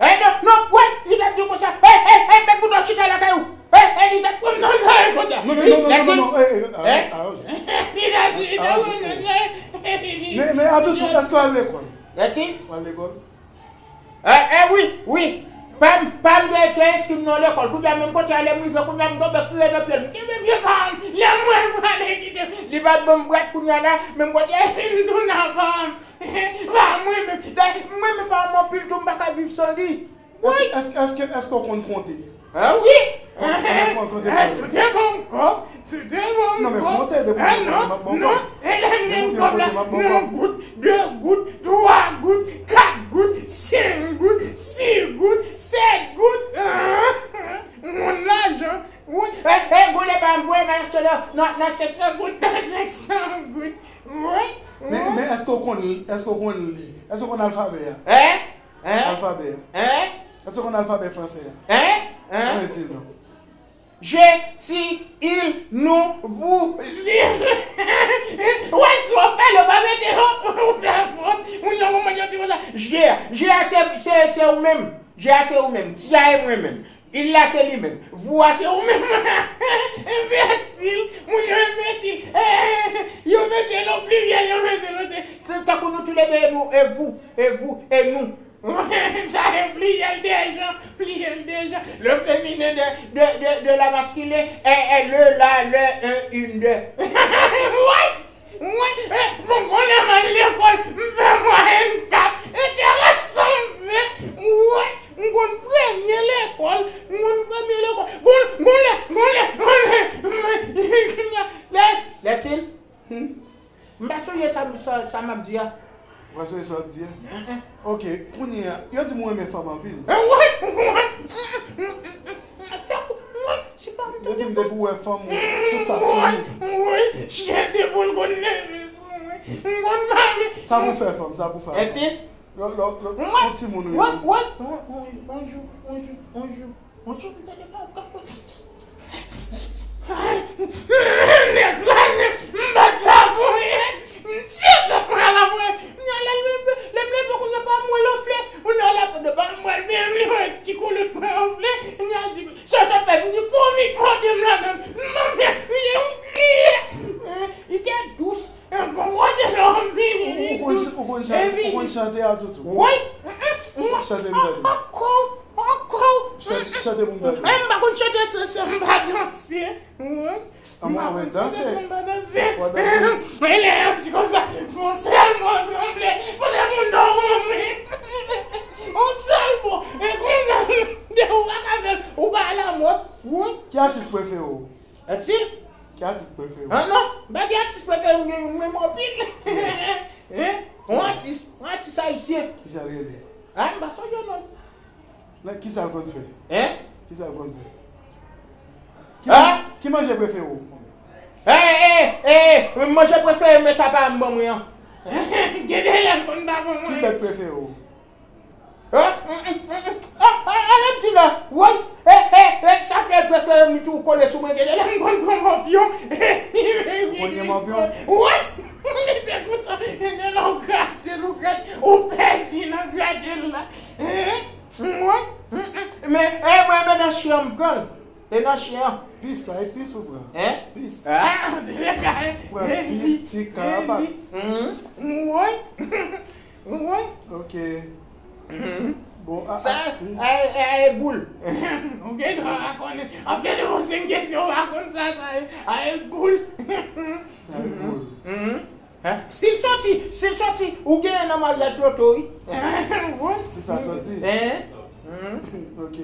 E, non, non, wè, li t ap di konsa, e, e, e, met bouda w chita lakay ou. E, e, li t ap pran m nan zòrèy konsa. Non, non, non, non, non, non, e, e, e, e, li t ap di, li t ap pran m nan zòrèy. Men, men, Atoutoo, èske w al lekòl? Eti? W al lekòl? E, e, wi, wi. Pa m, pa m gen te enskri m nan lekòl. Kounye a menm kote ale m rive, kounye a m tonbe kriye nan pye l. M kenbe pye pa m. Lè m wè l prale kite m. Li pa t ban m bwèt kounye a la, menm kote m tounen a pa m. Pa mwen menm. Dayè, mwen menm pa m anpil tou, m pa ka viv san li. Wi. Èske, èske, èske w konn konte? A wi! Konte, konte, konte, konte. Si w te ban m kòb, si w te ban m kòb. Non, men konte, depi w konte, m ap ba w kòb. Non, e lè m gen kòb la, yon goud, de goud, twa goud, kat goud, senk goud, sis goud, sèt goud. M konn lajan. Wi, e, e, gon lè pa m voye m al achte nan, nan, nan senk san goud, nan senk san goud. Wi, wi. Men, men èske w konn, èske w konn li? Èske w konn alfabè a? Hein? Hein? Alfabè a. Hein? Èske w konn alfabè fransè a? Hein? Hein? Anben di l non. Je, ti, il, nou, vous, si. Wè, si w fè l, ou pa mete yo, ou fè fòt. Moun yo, moun yo di konsa. Je a, je a, se, se, se ou menm. Je a, se ou menm. Ti a, e mwen menm. Il la, se li menm. Vous a, se ou menm. Enbesil. Moun yo enbesil. Yo mete l o pliryèl, yo mete l o se. Tankou nou toulede, e nou, e vous, e vous, e nou. Sa e pliryèl de jan, pliryèl de jan. Le féminin de, de, de, de la masculine est, est le, la, le, un, une, deux. Woy! Mwen, e, bon, konnen m al lekòl, m fè mwayèn kat. Enteresan m fè. Woy, m konn premye lekòl, m konn premye lekòl. Gon, gon lè, gon lè, M pa sonje sa, sa, sa m ap di a. Ou pa sonje sa w ap di a? Ok, kounye a, yo di m ou renmen fanm anpil. Yo di m depi w wè fanm, ou, tout sa souri. Wi, chyen de boul konn leve sou mwen. M konn mare. Sa pou fè fanm, sa pou fè fanm. Eti? Lò, lò, lò, yon timoun wi. Wi, wi, yon jou, yon jou, yon jou, yon jou, m tande pa m kapab. Nèg la, m bat la pou yèt. M tire tèt mwen a la pou yèt. Kounye a lè m leve, lè m leve kounye a pa m wè l anfle. Kounye a lè m pa m wè l byen, m wè ti koulout mwen anfle. Kounye a di, sa w te fè? M di, foumi k mòde m ladan l. M mande, m kriye, m kriye. Li te dous. Bon, wè de lò m vini. Ou, ou konn ch-, ou konn chante, ou konn chante a toutou? Wi. Ch-, chante m tande. Ankò, ankò. Chante, chante pou m tande. Mwen m pa konn chante sanse, m pa danse. Wi. An mwen, mwen danse. M pa danse. Fò danse. Mwen lè yon ti konsa, yon sèl bò tranble, kote moun dòmi mwen. Yon sèl bò. E konsa, de ou pa ka fè l, ou pa lamòt. Wi. Ki atis prefere w? Etil? Ki atis prefere w? Ah non, m pa gen atis prefere, m gen, m renmen anpil. Hein? Yon atis, yon atis ayisyen. Kisa l rele? Ah, m pa sonje non. Nan kisa l konn fè? Hein? Kisa l konn fè? Ki, ah? Ki manje prefere w? Eh, eh, eh, manje prefere m, men sa pa m ban mwen an. Gen de lè l konn pa ban mwen. Ki bèt prefere w? Hein? Hein? Hein? Hein? Ah, ah, ah, lè m di la, woy, eh, eh, eh, sa fè l prefere m tou kole sou mwen, gen de lè m konn pran mòpyon. Ou konn gen mòpyon? Woy, li te kontan, gen de lè w grate l, ou grate, ou pèdi nan grate l la. Hein? Woy. Men, eh, mwen, men nan chè m pran l. E nan chè an. Pis, sa e pis ou pran? Hein? Pis. Ah, an tou le ka, pran pis, ti karapat. Woy. Wi. Ok. Bon, a, sa, a, a, a, e boul. Ou gen dwa pa konnen. Anpil de moun se yon kesyon, ou pa konn sa, sa e, a, e boul. A, e boul. Hein? Si l soti, si l soti, ou genyen nan maryaj loto, wi. Wi. Si sa soti? Hein? Ok.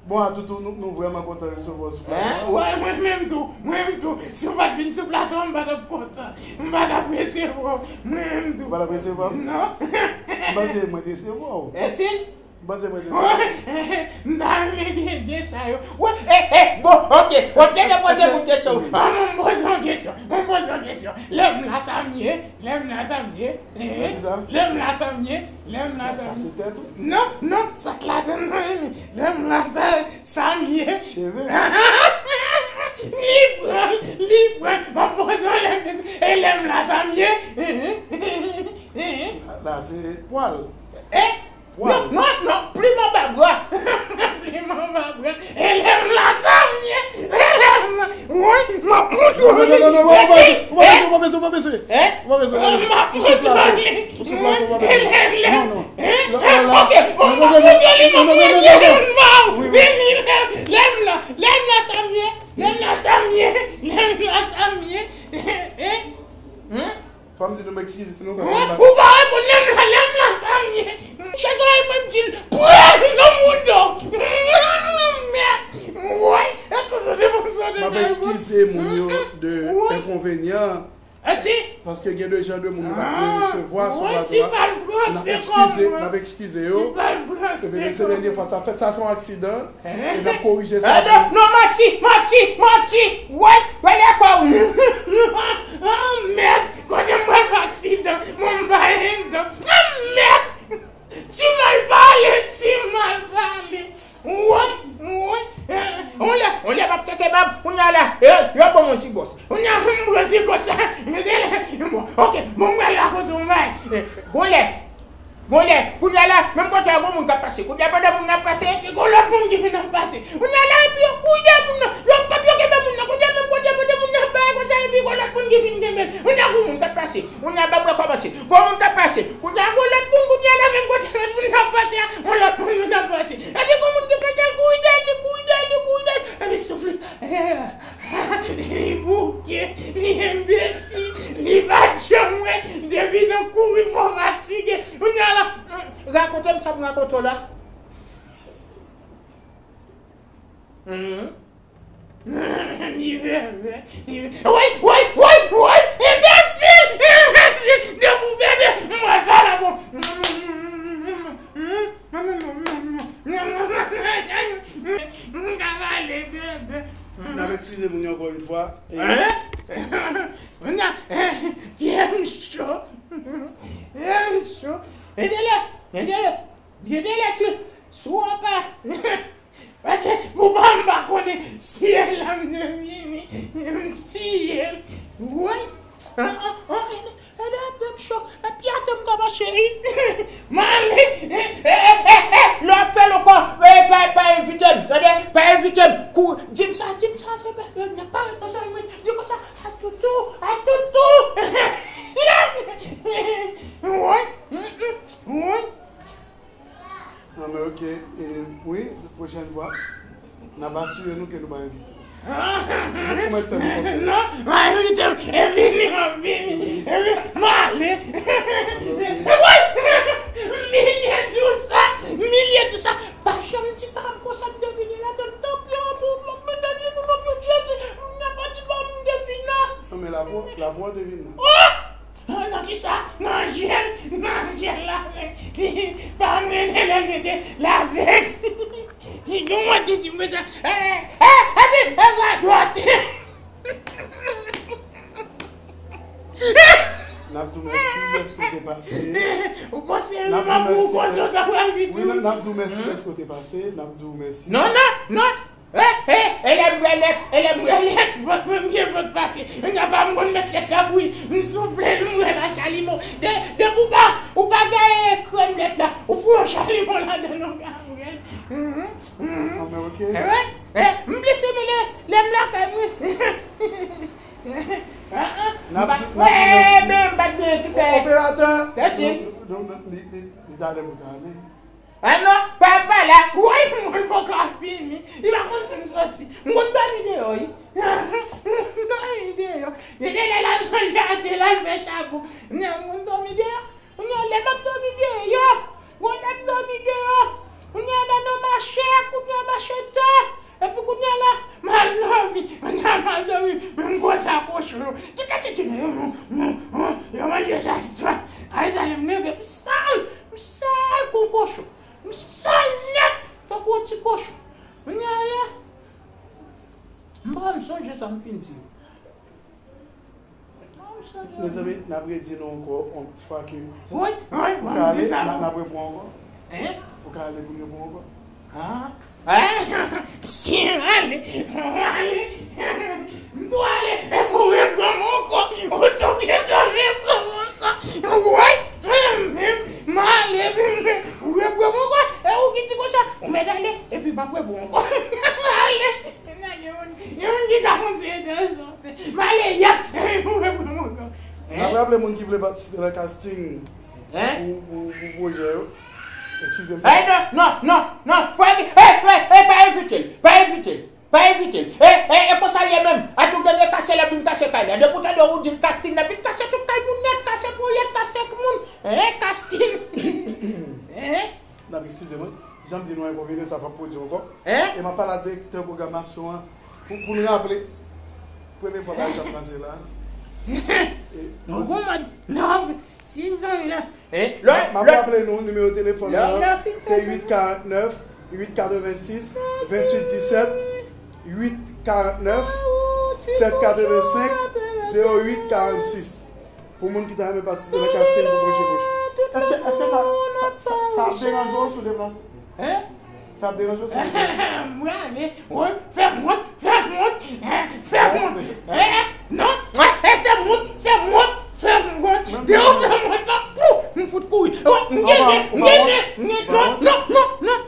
Bon, Atoutou, nou, nou vrèman kontan resevwa w sou plato a. Hein? Wè, mwen menm tou, mwen menm tou. Si w pa t vin sou plato a, m pa t ap kontan. M pa t ap resevwa w. Mwen menm tou. Ou pa t ap resevwa m? Non. M panse mwen te resevwa w. Etil? M panse mwen te resevwa w. M ta renmen gen, gen sa yo. Wè, e, e, bon, ok. Wè, m te poze moun kesyon. Ah, mwen poze yon kesyon. Mwen poze yon kesyon. Lè m la, sa m ye. Lè m la, sa m ye. Lè m la, sa m ye. Lè m la, sa m ye. Sa, sa se tèt ou? Non, non, sa k ladan nan, lè m la, sa, sa m ye. Cheve. Li pran, li pran. M ap poze w lè m, e lè m la, sa m ye. La, la, se pwal. Eh? Pwal. Non, non, non, plim anba bra. Plim anba bra. E lè m la, sa m ye. E lè m la. Wi, m ap montre w li. Non, non, non, non, non, ou pa bezwen, ou pa bezwen, ou pa bezwen. Hein? Ou pa bezwen, ou pa bezwen. M ap montre w li. Ou sou plato, ou pa bezwen. Non, non. Ok, bon, m ap montre w li, m ap montre w li, lè m la, lè m la, sa m ye, lè m la, sa m ye, lè m la, sa m ye. Hein? Fò m di nou m ekskize nou paske m pa... Ou pa reponn lè m la, lè m la, sa m ye. Chèz la, mwen m di l, pran nan moun do. Mèd. Woy, e tout ou te panse de... M ap ekskize moun yo de enkonvenyan. Paske gen de jan de moun nou pa t dwe resevwa sou plato a. N ap ekskize, n ap ekskize yo. Epi se dènye fwa sa fèt, sa se yon aksidan. E n ap korije sa. Non, non, manti, manti, manti. Woy, rele kò w. Oh, mèd. Kote m pral fè aksidan? Mwen m pa gen dan. Oh, mèd. Ti mal pale, ti mal pale. Woy, woy. On lè, on lè m ap tete bab, kounye a la, yo, yo ban mwen sigòs. Kounye a m pran sigòs la. Mete la. Bon, ok, bon, mwen la kote w bay. Gon lè. Bon, lè, kounye a la, menm kote a, gon moun k ap pase. Kounye a, pandan moun nan ap pase, epi gon lòt moun ki vin ap pase. Kounye a la, epi yo kouri dèyè moun nan. Yo p ap yo kenbe moun nan. Kounye a, menm kote, pandan moun nan ap bay konsa, epi gon lòt moun ki vin kenbe l. Kounye a, gon moun k ap pase. Kounye a, ban m rekòmanse. Gon moun k ap pase. Kounye a, gon lòt moun, kounye a la, menm kote lòt moun nan ap pase a, gon lòt moun vin ap pase. Epi gon moun ki pase, l kouri dèyè l, li kouri dèyè l, li kouri dèyè l. Epi souf li. Li bouke, li enbesti, li pa t janm wè, depi nan kouri fò fatige. Kounye a la, rakonte m sa m rakonte w la. Li veve, li veve. Woy, woy, woy, woy, enbesti! An, an, an, e, e, e, e, cho, e, pye atè m ka mache, wi. Male, e, e, e, e, e, lè w ap fè l ankò, e, pa, pa envite m, tande, pa envite m. Kou, di m sa, di m sa, se pa, e, nan pa responsab mwen, di konsa, a toutou, a toutou. Wi, mm, mm, wi. Non, men ok, e, wi, pwochèn fwa, n ap asire nou ke nou pa envite w. Ou mèt fè nou konfyans. Non, pa envite m, e vini, m ap vini, e vini, m ale. Wi! Milye di w sa, milye di w sa, pa janm di pa m konsa m te vini ladan, tanpri, an bon, m ap mete nou nan pye Jezi, m nan pa di pa m te vin la. Non, men lapwò, lapwò te vin la. Oh! Nan kisa? Nan jèl, nan jèl la. Pa mennen lè l mete lavèk. Yon mwen te di mwen sa. Eh, eh, eh, epi, e sa dwat. N ap di w mèsi dèske w te pase. Ou panse m ap ou konsa w ta pral vit wi, wi. N ap di w mèsi dèske w te pase. N ap di w mèsi. Non, non, non. Eh, eh, e lè m bwè lèt, e lè m bwè lèt, vant mwen m gen vant pase. Napa m konn mèt lèt la bouyi, m soufle l, m bwè l ak limon. De, depi ou pa, ou pa gaye krèm lèt la, ou fout yon chay limon ladan l, ou ka bwè l. Mhm, mhm. Ah, men ok. Eh, eh, m plis renmen lè, lè m lakay mwen. Ah, ah, m pa t kwè, men m pa t gen ki fè. Operatè. Li, li, li, li talè pou ta ale. Ah non, pa, pa la. Woy, moun poko ap vini. Li pa konn si m soti. M konn dòmi deyò, wi. M dòmi deyò. Gen de lè l al nan jaden, l al fè chabon. M konn dòmi deyò. Kounye a, lè m ap dòmi deyò, kounye a, lè m dòmi deyò, kounye a, lè nou mache, kounye a, mache tè, epi kounye a la, m al dòmi, kounye a, m al dòmi, men m konn sa kochon yo. Tout lè se ti yo, yo manje jaswa. Ay, sa lè m leve, m sal, m sal kon kochon. M sal nèt tankou yon ti kochon. Kounye a la, m pa janm sonje sa m fin di yo. M pa janm sonje. Mezanmi, n ap redi nou ankò, yon lòt fwa ke wi, wi, ou ka ale, n ap, n ap repran ankò. Hein? Ou ka ale pou n repran ankò. Ah. Hein? Si m ale, m ale, m tou ale, e pou repran m ankò. Ou tou gentan repran m ankò. Wi. M ale, repran m ankò. E ou ki di konsa, ou mèt ale, epi m ap repran ankò. Ale. Gen moun, gen moun ki ka kontinye danse. M ale, yap, epi m repran m ankò. Hein? N ap raple moun ki vle patisipe nan casting pou, pou, pou pwojè yo. Eskize m. Eh, non, non, non, non. Pa envi-, eh, eh, eh, pa envite l. Pa envite l. Pa envite l. E, e, e konsa l ye menm. Ati w gen de kase l epi m kase kay la. Depi w tande w di l casting, epi l kase tout kay moun nèt, kase ponyèt, kase moun. Hein, casting. Hein? N ap eskize mwen. Jan m di nou enkonvenyan sa p ap pwodui ankò. Hein? E m ap pale a direktè pwogramasyon an pou, pou n raple premye fwa bagay sa ap pase la. E, non, non. Si zanmi an. Eh, lè, m ap raple nou nimewo telefòn nan, se uit karant nèf, uit katrevensis, venntuit disèt, uit karant nèf, sèt katrevensenk, zewo uit karannsis. Pou moun ki ta renmen patisipe nan casting pou Pwoche Pwoche. Èske, èske sa, sa, sa, sa ap deranje w si w deplase? Hein? Sa ap deranje w si w deplase? Mwen ale, wi, fè m wont, fè m wont, eh, fè m wont. Eh, eh, non, eh, eh, fè m wont, fè m wont, fè m wont. Depi w fè m wont la, pouf, m fout kouri. Wi, m genyen, m genyen, m genyen, non, non, non, non.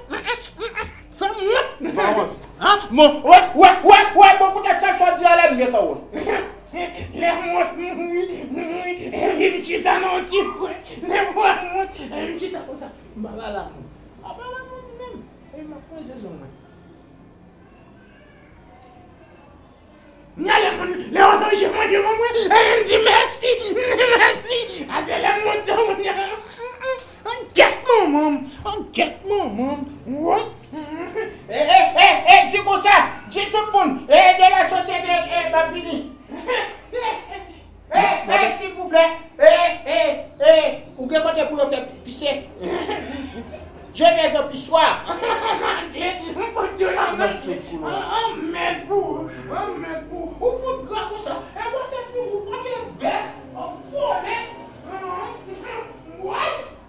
Fè m wont. Ah, bon, wè, wè, wè, wè, bon, poutèt sa, sa w di a la, m gentan wont. Lè m wont, m ri, m ri, epi m chita nan yon ti kwen. Lè m wont, epi m chita konsa. M pa pale a moun. M pa pale a moun menm. Epi m ap manje zong mwen. M ale moun, lè yo manje manje pou mwen, epi m di mèsi, m di mèsi. Ase lè m wont, moun yo. An gèt manman m, an gèt manman m. Wè. E, e, e, e, di konsa, di tout moun, e, de la sosyete, e, m ap vini. E, e, silvouplè, e, e, e, ou gen kote pou yo fè pise? Je besoin piswa. Angle, m fout yo la, m ap sot koulè. An, an mèd pou ou, an mèd pou ou. Ou fout gra konsa, e konsa fi ou pa gen vè, an vòlè. Wè,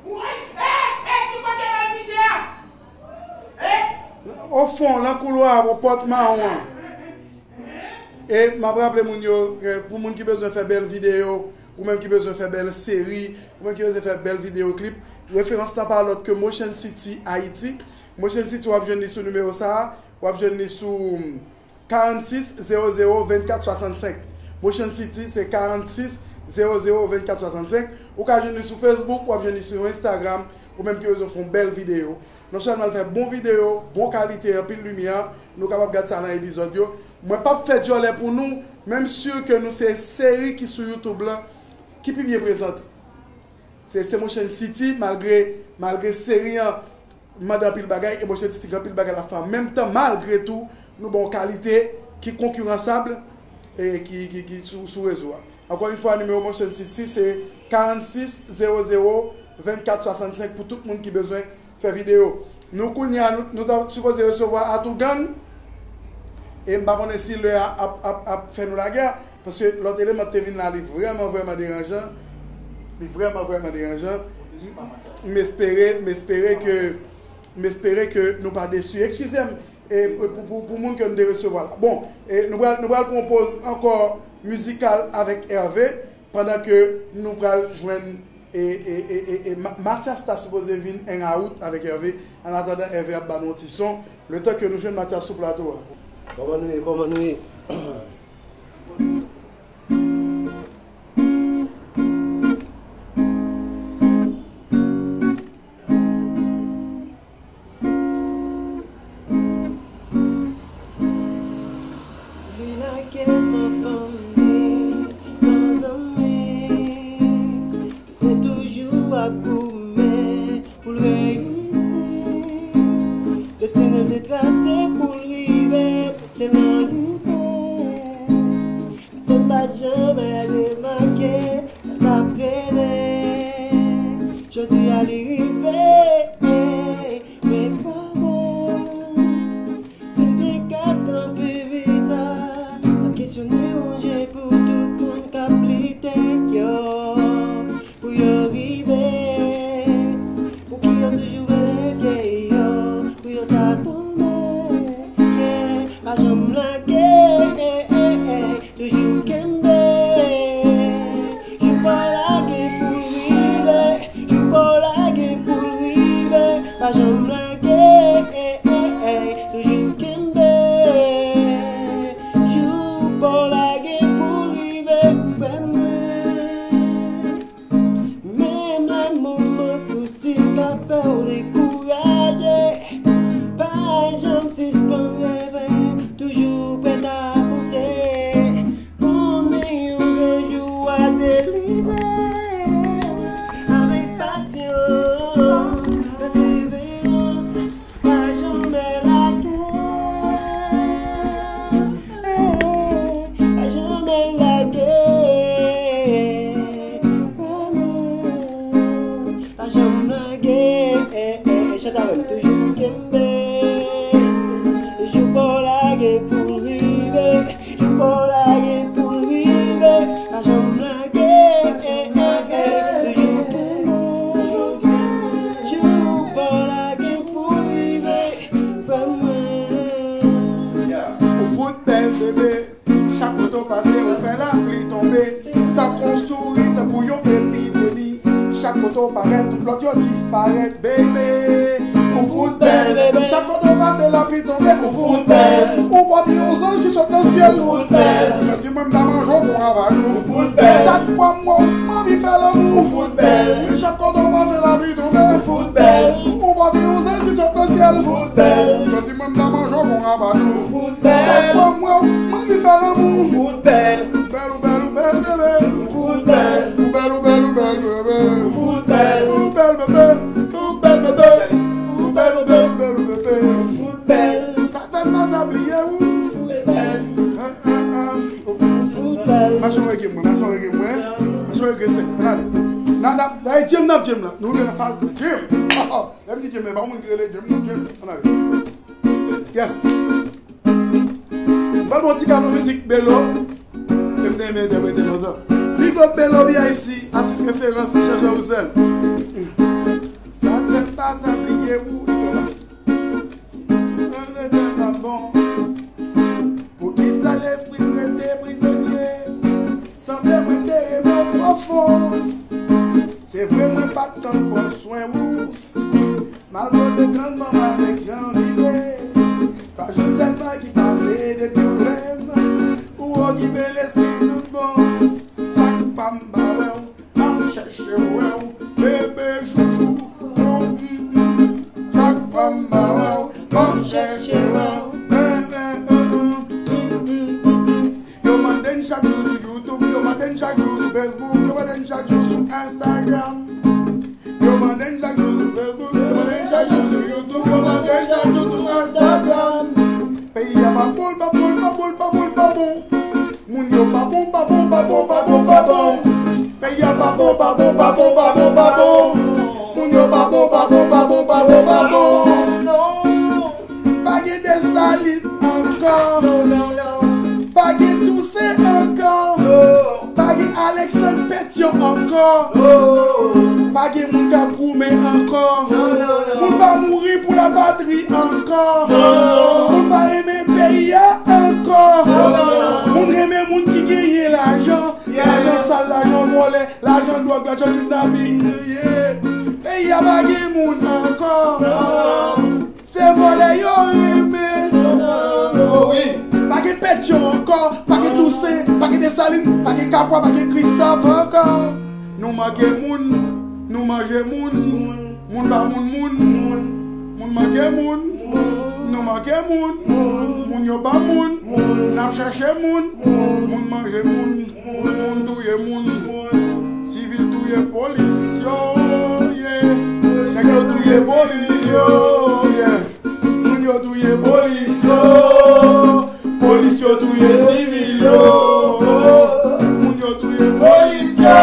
wè, e, e, ti kote m al pise a? E? O fon, nan koulwa, bò pòt mawon an. E m ap raple moun yo, ke pou moun ki bezwen fè bèl videyo, ou menm ki bezwen fè bèl seri, ou menm ki bezwen fè bèl videyo klip, referans lan pa lòt ke Motion City Haiti. Motion City, w ap jwenn li sou nimewo sa a, w ap jwenn li sou karannsis zewo zewo vennkat swasannsenk. Motion City, se karannsis zewo zewo vennkat swasannsenk. Ou ka jwenn li sou Facebook, w ap jwenn li sou Instagram, ou menm ki bezwen fè yon bèl videyo. Non sèlman l fè bon videyo, bon kalite, anpil limyè, nou kapab gad sa nan epizòd yo. Mwen p ap fè djòlè pou nou, men m si ke nou se seri ki sou YouTube la, ki pi byen prezante. Se, se Motion City, malgre, malgre seri an mande anpil bagay, e Motion City gen anpil bagay l ap fè an menm tan, malgre tou, nou ba w kalite ki konkiransab e ki, ki, ki sou, sou rezo a. Ankò yon fwa, nimewo Motion City se karannsis zewo zewo vennkat swasannsenk pou tout moun ki bezwen fè videyo. Nou kounye a, nou, nou ta sipoze resevwa Atougang. E m pa konnen si lè a ap, ap, ap fè nou lagè. Paske lòt eleman te vin la, li vrèman, vrèman deranjan. Li vrèman, vrèman deranjan. M espere, m espere ke, m espere ke nou pa desi. Eskize m, e, pou, pou, pou moun ke nou te resevwa la. Bon, e nou pral, nou pral pran yon poz ankò mizikal avèk Hervé, pandan ke nou pral jwenn e, e, e, e, e Ma- Mathias ta sipoze vin hang out avèk Hervé. An atandan, Hervé ap ba nou yon ti son. Letan ke nou jwenn Mathias sou plato a. Kòman nou ye? Kòman nou ye? Li lage san fanmi, san zanmi. Li toujou ap goumen pou l reyisi. Destine l te trase pou l rive, se nan li te. Pèsonn pa janmen remake sa l t ap rele. Jodi a li rive, men kraze. Si m te ka kanpe vi sa, m t ap kesyone yon je pou tout moun k ap lite yo, pou yo rive. Pouki yo toujou vle fye yo, pou yo sa tonbe, pa janm lage, toujou kenbe. Jou pa w la gen pou l rive, jou pa w la gen pou l rive, pa janm lage, toujou kenbe. Jou pa w la gen pou l rive, frè mwen. Menm lè moman sousi ka fè w dekouraje, pa janm sispann reve, toujou prèt a fonse. Konnen yon gran jou w a delivre. Avèk pasyans, pèseverans, pa janmen lage. Pa janmen lage. Pa janm lage, chante avè m. Toujou kenbe. Jou pa w la gen pou l rive. Jou pa w la gen pou l rive. Pa janm lage, toujou kenbe. Jou pa w la gen pou l rive, frè mwen. Ou fout bèl, bebe. Chak kote w pase, ou fè lapli tonbe. Tankou yon souri, tankou yon epidemi. Chak kote w parèt, tout lòt yo disparèt, bebe. Ou fout bèl, bebe. Chak kote w pase, lapli tonbe, ou fout bèl. Ou pòte yon zanj ki sot nan syèl. Ou fout bèl. Ou santi mwen m ta manje w kon ravann ou. Ou fout bèl. Chak fwa m wè w, m anvi fè lanmou. Ou fout bèl. Men chak kote w pase, lapli tonbe. Ou fout bèl. Ou pòte yon zanj ki sot nan syèl. Ou fout bèl. Ou santi mwen m ta manje w kon ravann ou. Ou fout bèl. Chak fwa m wè w, m anvi fè lanmou. Ou fout bèl. Ou bèl, ou bèl, ou bèl, bebe. Ou fout bèl. Ou bèl, ou bèl, ou bèl, bebe. Ou fout bèl. Ou bèl, bebe. Ou bèl, bebe. Ou bèl, ou bèl, ou bèl, ou bebe. Ou fout bèl. Sa fè m pa sa bliye ou. Ou fout bèl. Hein, hein, hein. Ou fout bèl. Mache yon reggae mwen, mache yon reggae mwen. Mache yon reggae sèk. Ann ale. N a, n a, dayè, Jim nan, Jim la. Nou rive nan faz Jim. Lè m di Jim, e pa yon moun ki rele Jim, non, Jim. Ann ale. Yes. M pral ba w ti kado mizik Belo. E m te renmen entèprete lontan. Big up Belo B I C, atis referans, Jean Jean Roussel. Sa fè m pa sa bliye ou. Bon. Poukisa Lespri m rete prizonye. Sanble mwen te renmen w pwofon. Se vre mwen pa t tann pran swen ou. Malgre te grannmanm avèk jan vire. Pa jan sèlman ki pase depi w lwen m. Ou okipe lespri m tout bon. Chak fwa m pa wè w, m ap chèche wè w. Bebe chouchou, oh, mm, mm. Chak fwa m pa wè w, m ap chèche wè w. Eh, eh, eh, eh, mm, mm, mm, mm. Yo mande n chak jou sou YouTube, yo mande n chak jou sou Facebook, yo mande n chak jou sou Instagram. Yo mande n chak jou sou Facebook, yo mande n chak jou sou YouTube, yo mande n chak jou sou Instagram. Peyi a pa bon, pa bon, pa bon, pa bon, pa bon. Moun yo pa bon, pa bon, pa bon, pa bon, pa bon. Peyi a pa bon, pa bon, pa bon, pa bon, pa bon. Moun yo pa bon, pa bon, pa bon, pa bon, pa bon. Pa gen Desalin ankò. Pa gen Tousen ankò. Pa gen Aleksann Petyon ankò. Pa gen moun k ap goumen ankò. Moun pa mouri pou lapatri ankò. Moun pa renmen peyi a ankò. Moun renmen moun ki genyen lajan. Lajan sal, lajan vòlè, lajan dwòg, lajan kidnaping. Yeah. Peyi a pa gen moun ankò. Se vòlè yo renmen. Wi. Pa gen Petyon ankò, pa gen Tousen, pa gen Desalin, pa gen Kapwa, pa gen Kristòf ankò. Nou manke moun, nou manje moun, moun pa moun moun. Moun manke moun, nou manke moun, moun yo pa moun, n ap chèche moun, moun manje moun. Moun touye moun, sivil touye polis yo, yeah. Nèg yo touye polis yo, yeah. Moun yo touye polis yo, polis yo touye sivil yo. Moun yo touye polis yo.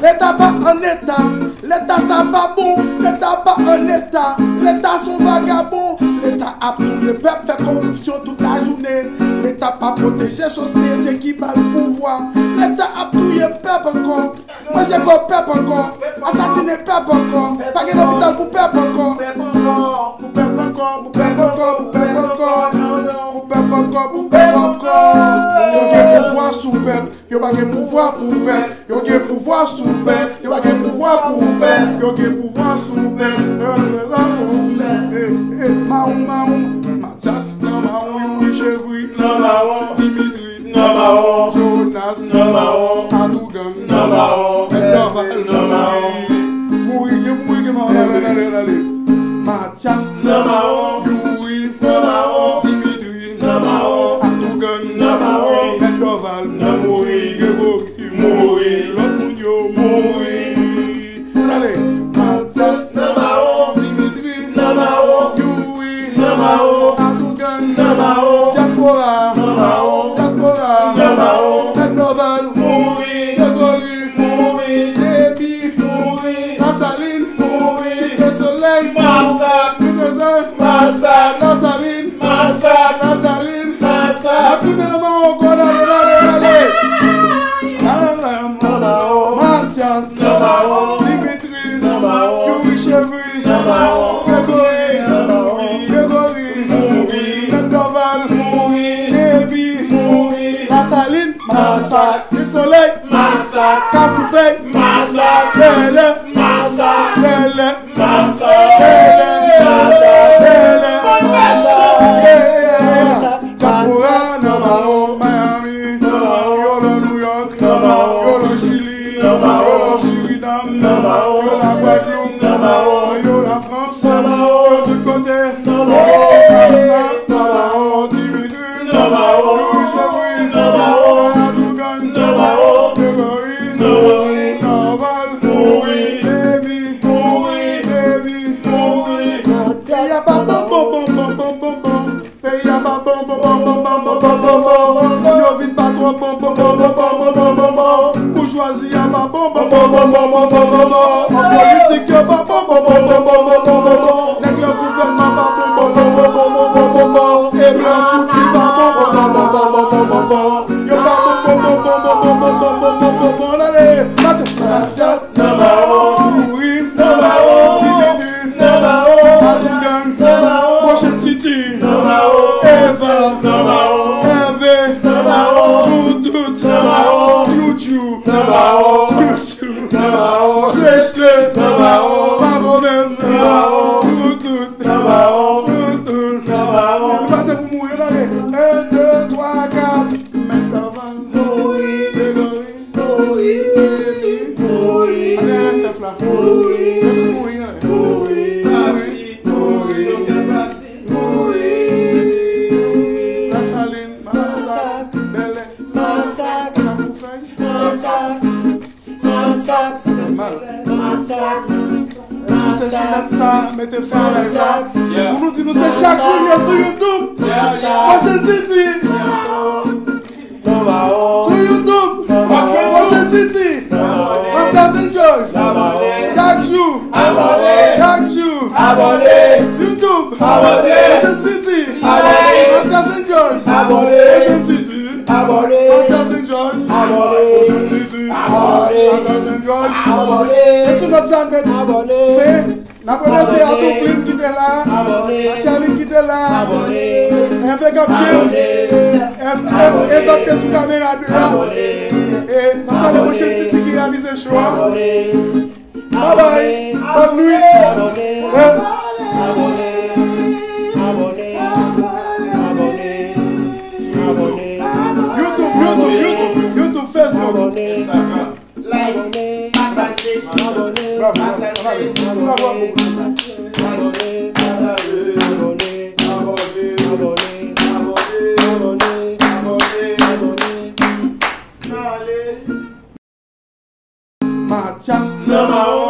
Leta pa an eta, Leta sa pa bon, Leta pa an eta, Leta se yon vagabon. Leta ap touye pèp, fè koripsyon tout lajounen. Leta pa pwoteje sosyete ki ba l pouvwa. Leta ap touye pèp ankò, manje kò pèp ankò, asasinen pèp ankò. Pa gen lopital pou pèp ankò. Pou pèp ankò, pou pèp ankò, pou pèp ankò. Pou pèp ankò, pou pèp ankò. Yo gen pouvwa sou pèp. Yo pa gen pouvwa pou pèp. Yo gen pouvwa sou pèp. Yo pa gen pouvwa pou pèp. Yo gen pouvwa sou pèp. Eh, eh, mawon, mawon. Matyas nan mawon. Youri Chevri nan mawon. Dimitri nan mawon. Jonas nan mawon. Atougang nan mawon. Mèt Dòval nan mawon. Mouri, gen mouri, gen mawon. Dale, dale, dale. Matyas nan mawon. Youri nan mawon. Dimitri nan mawon. Atougang nan mawon. Mèt Dòval nan mouri. Gregori mouri. Lòt moun yo mouri. Dale. Matyas nan mawon. Dimitri nan mawon. Youri nan mawon. Atougang nan mawon. Dyaspora nan mawon. Dyaspora nan mawon. Mèt Dòval mouri. Gregori mouri. Demi mouri. Lasalin mouri. Site Solèy masak. Tout Masak. Lasalin. Masak. Lasalin. Masak. N ap tounen nan mawon ankò, dale, dale, dale. Alan. Nan mawon. Matyas. Nan mawon. Dimitri. Nan mawon. Youri Chevri. Nan mawon. Gregori. Nan mawon. Gregori. Mouri. Mèt Dòval. Mouri. Demi. Mouri. Lasalin. Masak. Site Solèy. Masak. Kafou Fèy. Masak. Lèlè. Masak. Lèlè. Masak. Lèlè. Masak. Lèlè. Masak. Yeah, yeah, yeah. Dyaspora nan mawon. Miami nan mawon. Yo nan New York nan mawon. Yo nan Chili nan mawon. Yo nan Surinam nan mawon. Yo nan Gwadloup nan mawon. Yo nan Frans nan mawon. Yo tout kote nan mawon. Nan mawon. Dimitri nan mawon. Youri Chevri nan mawon. Atougang nan mawon. Gregori nan mawon. Dòval mouri. Demi mouri. Demi mouri. Peyi a pa bon, bon, bon, bon, bon, bon, bon. Peyi a pa bon, bon, bon, bon, bon, bon, bon, bon, bon. Moun yo vin pa twò bon, bon, bon, bon, bon, bon, bon, bon, bon. Boujwazi a pa bon, bon, bon, bon, bon, bon, bon, bon, bon. Òm politik yo pa bon, bon, bon, bon, bon, bon, bon, bon, bon. Nèg nan gouvènman pa bon, bon, bon, bon, bon, bon, bon, bon, bon. E blan fout li pa bon, bon, bon, bon, bon, bon, bon, bon, bon. Yo pa bon, bon, bon, bon, bon, bon, bon, bon, bon, bon, bon, bon. Dale, Matyas, Matyas. Nan mawon. Youri. Nan mawon. Dimitri. Nan mawon. Atougang. Nan mawon. Pwochen Titi. Nan mawon. Eva. Nan mawon. Nan Mawon. Nan Mawon. Chwe, chwe. Nan Mawon. Pako menm. Nan Mawon. Toutout. Nan Mawon. Toutout. Nan Mawon. Nou pase pou mouri, tande. En, de, twa, kat. Mèt travay. Mouri. Mouri. Mouri. Ann dèyè chèf la. Mouri. Mèt mouri, tande. Mouri. Mouri. Mouri. Mouri. Lasalin. Masak. Bèlè. Masak. Kafou Fèy. Masak. Masak. Mal. Masak. Sou se chinèt sa, mete fè a live la. Yeah. Pou nou di nou se chak jou li ye sou YouTube. Yeah, yeah. Mouche Titi. Sou YouTube. Mouche Titi. Matya Saint George. Chak jou. Chak jou. YouTube. Mouche Titi. Matya Saint George. Mouche Titi. Matya Saint George. Mouche Titi. Matya Saint George. Se sou nòt sa n mèt fè. N ap remèsye Atou Clean ki te la, Charlie ki te la, Envekab Jim, Envek te sou kamera de la. E n ap salye Mouche Titi ki reyalize show a. Babay, bòn nwit. Eh. YouTube, YouTube, YouTube, YouTube, Facebook, Instagram. Like, pataje, abòne, pataje, pataje, abòne, abòne, abòne, abòne, abòne, abòne. Matyas nan Mawon.